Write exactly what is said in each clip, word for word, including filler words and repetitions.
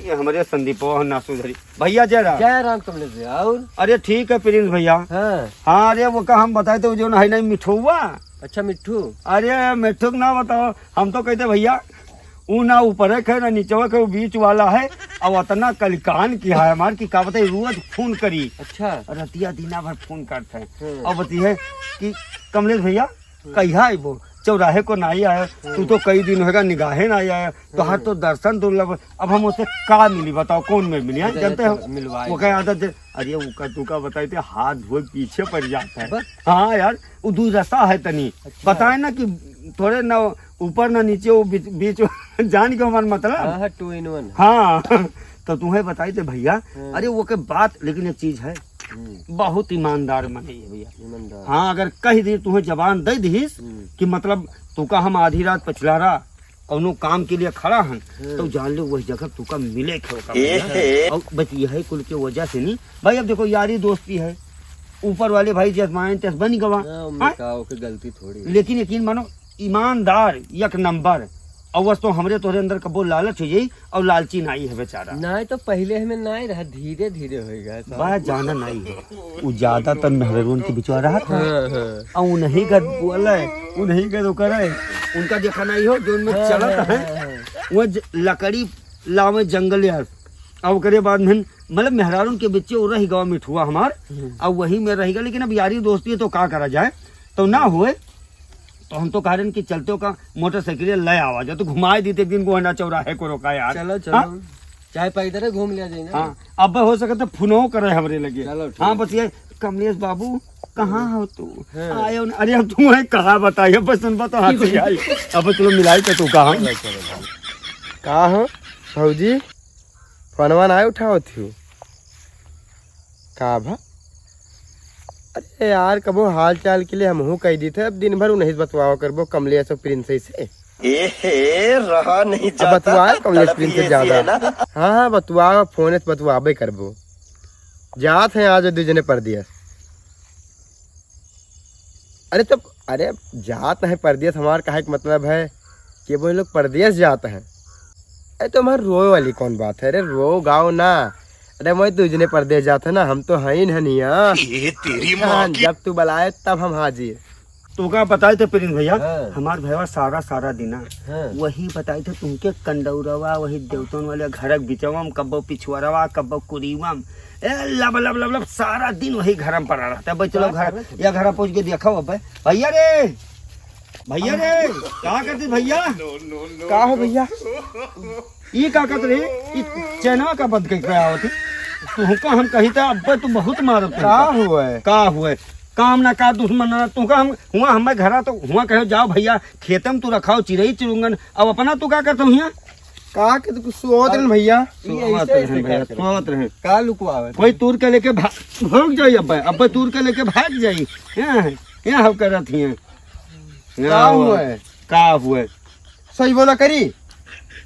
ये हमरे संदीपवा हो ना सुधरी। भइया जय राम। जय राम कमलेश भइया। और? अरे ठीक है प्रिंस भइया। हाँ। हाँ, अरे वो का हम बताए थे, वो जो है ना मिठुआ। अच्छा मिट्ठू। अरे मिट्ठू के ना बताओ, हम तो कहते भइया, ऊ ना ऊपरे के ना नीचवा के, ऊ बीच वाला है। और अतना कलिकान किहा है हमार कि का बताई, रोज फोन करी। अच्छा। रतिया दिना भर फोन करत है। हम्म। और बतिहे कि कमलेश भइया, कहिया आइबो? चौराहे को नाई आया, तू तो कई दिन होगा निगाहे नाई आया, तोहार तो दर्शन दुर्लभ। अब हम उसे का मिली बताओ, कौन में मिली, हाँ? अरे, जानते हो? चलो, मिलवाए वो दो। क्या आदत है? अरे, वो का, तू का बताई थे, हाथ धोए पीछे पड़ जाता है। बस। हाँ यार, वो दू रास्ता है तनी। अच्छा। बताए ना कि थोड़े ना ऊपर ना नीचे, वो बीच, बीच जान के हमार मतलब। हाँ, हाँ, two in one। हाँ, तो तुम्हें बताई थे भइया। हाँ। अरे, वो के बात, लेकिन एक चीज है, हम्म। बहुत ईमानदार मनई है भइया। ईमानदार। हाँ, अगर कह दी, तुम्हें जबान दे दीस हम्म। कि मतलब तू का हम आधी रात पछलारा कौनो काम के लिए खड़ा हन, हम्म। तो जान ले वही जगह तू का मिले के होगा ए भइया। हे। और बस यही कुल के वजह से नहीं भाई, अब देखो यारी दोस्ती है, ऊपर वाले भाई जस मायन तस बन गवा। हाँ, उनमें हाँ? का ओके गलती थोड़ी है। लेकिन यकीन मानो, ईमानदार एक नंबर। और बस तो हमरे तोहरे अंदर कबो लालच हो जाई, और लालची नाई है बेचारा। नाई तो पहिले हमें नाई रहा, धीरे धीरे होएगा सब। बा जाना नाई है, वो ज्यादातर मेहरारून के बिचवा रहत है। हाँ, हाँ। और उन्हीं का बोले, उन्हीं का तो करे, उनका देखा नाई हो जो उनमें हाँ, चलत हाँ, है। हाँ, हाँ। वो ज-, लकड़ी लावे जंगल यार, और ओकरे बाद में मतलब मेहरारून के बिच्चे वो रह गवा मिठुआ हमार, हम्म। और वही में रह गवा, लेकिन अब यारी दोस्ती है तो का करा जाए, तो ना हुए। तो हम तो कह रहे हैं कि चलते हो का मोटरसाइकिल ले आवा जा, तो घुमाए देते एक दिन गोहना चौराहे को रोका यार। चलो, चलो। हाँ? चाहे पैदल घूम लिया जाए ना। हाँ, अब हो सके तो फोनो करे हमरे लगे। चलो, ठीक। हाँ, बतिया, कमलेश बाबू, कहाँ हो तू? हाँ। आयो ना, अरे, अब तू है, कहाँ बताई, अब सुनबा तो हाथ से आई। अब चलो, मिलाई तो तू कहाँ? चलो, चलो, चलो। का हो, भौजी? फोनवा ना उठावत हो? का भा? अरे यार, कबो हाल चाल के लिए हमहू कह दी थे, अब दिन भर उन्हीं से बतवावा करबो, कमलेश और प्रिंस से। ए हे, रहा नहीं अब जाता, बतवा, कमलेश तड़प प्रिंस से ही ऐसी ज्यादा। है ना। हाँ, हाँ, बतवा, फोन से बतवाबे करबो। जात हैं आज दू जने परदेस। अरे तो, अरे जात हैं परदेस, हमार कहे के मतलब है कि वो लोग परदेस जात हैं। अरे तो हमार रोए वाली कौन बात है? अरे रो गाओ ना। अरे मैं दू जने परदेस जात है ना, हम तो हईन हनिया। ये तेरी माँ हाँ, की। जब तू बुलाए तब हम हाजिर। तो का बताए थे प्रिंस भैया, हाँ। हमार भैया सारा, सारा दिना हाँ। वही बताए थे तुमके कंडौरवा, वही देवतन वाले घरक बिचवम, कब्बो पिछुअरवा, कब्बो कुरीवम, ए, लब, लब, लब, लब, सारा दिन वही घर में पड़ा रहता है। भाई चलो का घर, करत है? या घर पहुँच के देखो अब। भैया रे, भैया रे, का करते भैया? का हो भैया? ई का करत रे? ई चैनवा का बंद करके आवत है? तुहका हम कही था, अब्बे तू बहुत मारत है। का हुआ है? का हुआ है? काम ना का दुश्मन ना, तुहका हम, हुआ हमें घरा तो हुआ कहो, "जाओ भैया, खेते में तू रखाओ चिरई चुरुंगन, अब अपना तू का करत हो हियां?" का के तू सोवत रहन भैया? ये सोवत ऐसे, रहन ऐसे भैया, का करे? सोवत रहन। का लुकवावे? कोई तूर के लेके भा-, भाग जाई अब्बे, अब्बे तूर के लेके भाग जाई। हैं, हैं हम करत हियां। का हुआ है? का हुआ है? सही बोला करी।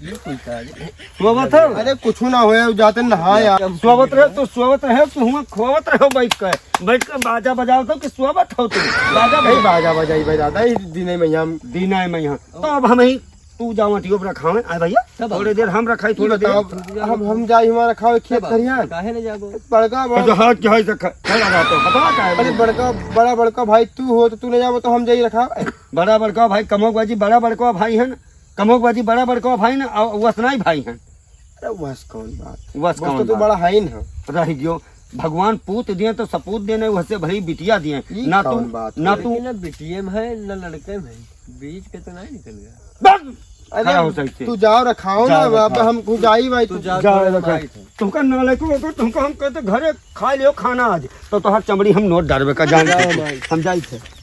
ये कोई का है? सोवत हो? अरे कुछ ना होया, जाते नहा यार। सोवत रहे तो सोवत रहे, तो हुआ खोवत रहो बैठ के। बैठ के बाजा बजाओ तो कि सोवत हो तू? बाजा भाई, बाजा बजाई भाई दादा, ई दिने में हम दिने में यहाँ। तो अब हम ही, तू जाओ अटियो पर रखावे, आए भैया, तब थोड़ी देर हम रखाई, ई थोड़ी देर। बताओ, हम, हम जाई हमारा खावे खेत तब खरियान। काहे ले जाबो? बड़का तो बा- जो हाथ के हाथ से खा, खा लगा तो, हटवा का है? अरे बड़का, बड़ा बड़का भाई तू हो तो तू ले जाबो तो हम जाई रखावे। बड़ा बड़का भाई कमोक बाजी, बड़ा बड़का भाई है ना, कमोक बाजी बड़ा बड़का भाई ना, और वसनाई भाई है। अरे वस कौन बात? वस वस कौन तो तू बात? बड़ा है ही ना। रह गयो, भगवान पूत दिए तो सपूत देने, वैसे भरी बिटिया दिए। ई ना तू, कौन बात ना है? तू लेकिन ना बिटिये में है, ना लड़के में है। बीच के तो नहीं निकल गया। बस! अरे खड़ा हो सकते। तू जाओ रखाओ जाओ ना, अब रखाओ। हम खुद आई भाई, तू तू जा, जाओ थोड़ा रखाओ। भाई तू। तुमका ना लेको, तुमको हम कहते घरे खा लियो खाना आज, तो तोहार चमड़ी हम नोट डालबे का जान जाओ के। भाई। हम जाई थे।